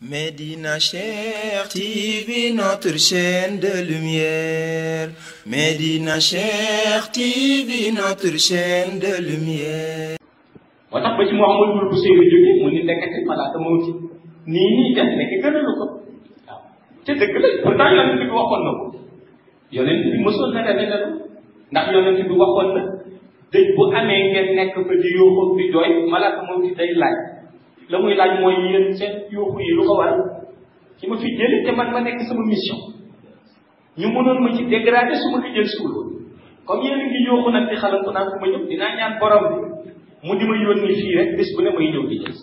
Médina Cheikh TV, notre chaîne de lumière. Médina Cheikh TV, notre chaîne de lumière. moo tax ba ci Mouhamadou Boussirou jóge mu ni nekkati malaaka mawti nii ñuy def nekk gënalu ko waaw te dëgg la pourtant yonent bi waxoon na ko yonent bi mësoon na demee na ndax yonent bi waxoon na dëj bu amee ngeen nekk fa di yóoxu di jooy malaaka mawti day laaj la muy laaj mooy yéen seen yóoxu yi lu ko war ci ma fi jëlee te man ma nekk sama mission ñu mënoon ma ci dégradé su ma ko jël suul comme yéen a ngi yóoxu nag di xalantu naan fu ma ñëw dinaa ñaan borom bi mu di ma yónni fii rek bés bu ne may ñëw di jël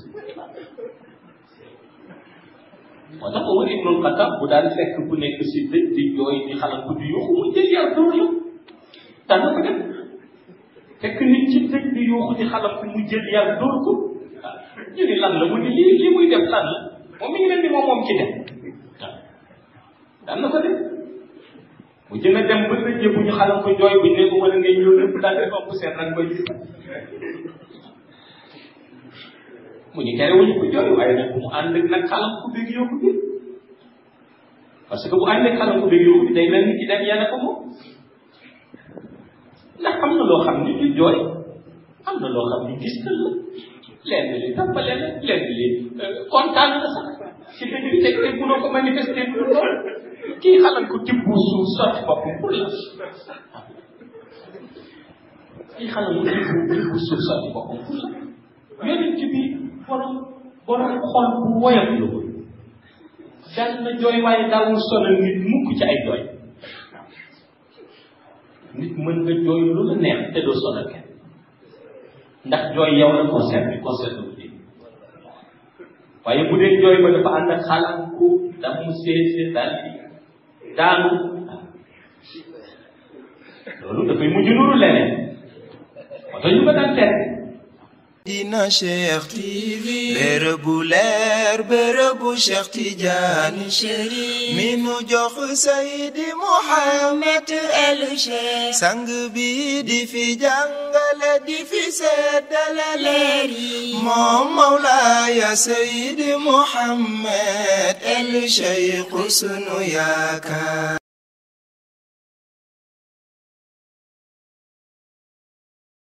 moo tax Omar ibnul Xattaab bu daan fekk ku nekk si dëj di jooy di xalantu di yóoxu mu jël yar dóor la daan na ko def fekk nit ci dëj di yóoxu di xalantu mu jël yar dóor ko ñu ni lan la mu ni lii muy def lan la moom mi ngi leen di moom ci def waaw daan na ko def mu jën a dem ba dëjee bu ñu xalam ko jooy bu ñu ne ko wala ngay ñëw lépp daal di ëpp seen nag koy gis mu ñu tere wuñu ko jooy waaye nag mu ànd ak nag xalam ku dégg yóbbu bi parce que bu ànd ak xalam ku dégg yóbbu bi day mel ni ci dem yàlla ko moom ndax am na loo xam ni du jooy am na loo xam ni gis na la lenn li tàmbale la lenn li kontaan na sax ci dëgg bi teg te mënoo ko manifester bu lool kii xalam ko tibb suuf sotti boppam pour la kii xalam ko tibb suuf sotti boppam pour la yonent bi borom xol bu woyof la woon dal na jooy waaye daawul sonal nit mukk ci ay jooy nit mën nga jooy lu la neex te doo sonal kenn ndax jooy yow la concerne bu dee waaye bu dee jooy ba dafa ànd ak xalam ko daf mu seese daal di daanu loolu dafay mujj nuru leneen moo tax ñu ko daan tere Médina Cheikh TV, bërëbu leer bërëbu Cheikh Tidiane Chérif mi nu jox Seydi Mouhamed El Cheikh sang bi di fi jàngale di fi seddale leer yi moom Mawlaaya Seydi Mouhamed El Cheikh sunu yaakaar